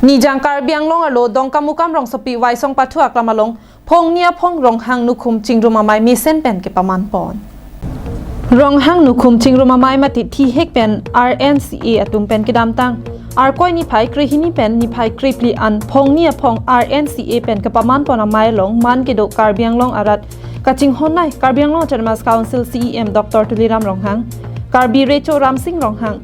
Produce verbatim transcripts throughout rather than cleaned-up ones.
Nijang Karbi Anglong arlo Dongkamukam rongsopi Waisong Pathu aklam along phongni aphong Ronghang Nukhum chingrum amei mesen pen kepaman pon. Ronghang Nukhum chingrum amei mate thihek pen R N C A atum pen kedamtang Arkoi niphai krehini pen niphai krephli an phongni aphong R N C A pen kepaman pon amei along man kedo Karbi Anglong arat kachinghon nei Karbi Anglong Autonomous Council C E M Doctor Tuliram Ronghang, Karbi Recho Ramsing Ronghang,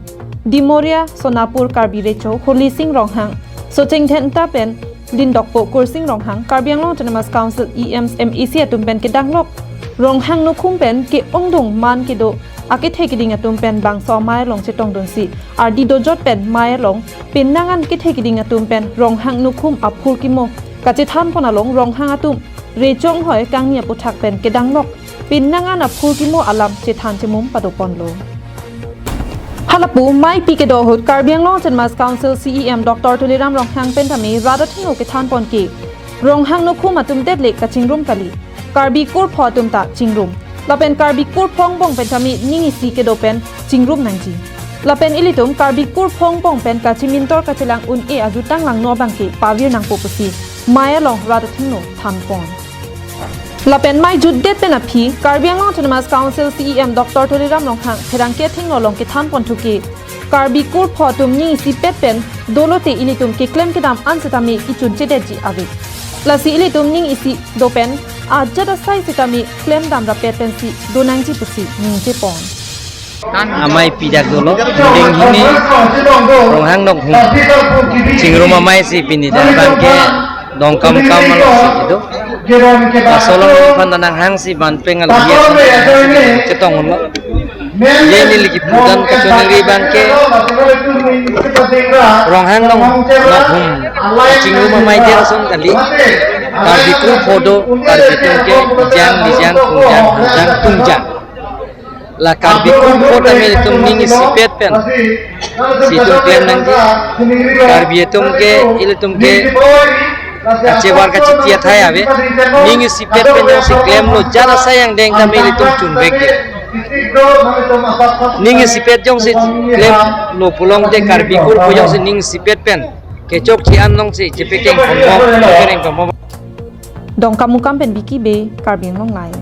Dimoria Sonapur Karbi Recho Holi Sing Ronghang, Socheng Dhenta pen Lindokpo Kursing Ronghang, Karbi Anglong Autonomous Council E M, M A C atum pen kedanglok Ronghang Nukhum pen ke-ongdung man kedo akethe keding atum pen bangso amei along chetongdunsi ardi dojot pen mei along penang an kethe keding atum pen Ronghang Nukhum aphurkimo kachethan pon along Ronghang atum Recho Inghoi kangni aputhak pen kedanglok penang an aphurkimo alam chethan chemum pado ponlo. Halapu mei pi kedo ahut Karbi Anglong Autonomous Council C E M Doctor Tuliram Ronghang pen tame rat athengno kethan pon ke Ronghang Nukhum atum det le kachingrum kali, Karbi kurpho atum ta chingrum. Lapen Karbi kurpho angbong pen tame ning isi kedo pen chingrum nangji. Lapen ilitum Karbi kurpho angbong pen kachimintor kachelang un-e ajutang langno abang ke pavir nangpo pusi mei along rat athengno than pon. Lapen mei jutdet pen aphi Karbi Anglong Autonomous Council C E M Doctor Tuliram Ronghang pherangke athengno along kethan pon thu ke Karbi kurpho atum ning isipet pen dolote ilitum keklem kedam an setame kechun chedetji ave. Lasi ilitum ning isi do pen ajat asai setame klemdam rapet pensi do nangji pusi ningje pon. Amei pi dak dolo, ding hini Ronghang Nukhum chingrum amei si pini dan abang ke Dongkamukam along si kedo. Laso along aphan nanghangsi ban peng along ya chetong lo. Ye neli kipu dan kachoningri abang ke Ronghang Nung-, Nukhum chingrum amei den ason kali. Karbi kurpho do, Karbi atum ke ijang, nijang, kunjang, hanjang, tungjang. La Karbi kurpho tame ilitum ning isipet pen si itum klem nangji. Karbi atum ke, ilitum ke kachevar kachiti athai ave. Ning isipet pen jongsi klemlo, ajat asai angdeng tame ilitum chunvekji. Ning isipet jongsi klemlo pulote Karbi kurpho jongsi ning isipet pen kechokche an jongsi chepekeng ponbom, chepekeng ponbom. Dongkamukam pen Vicky Bey, Karbi Anglong Live.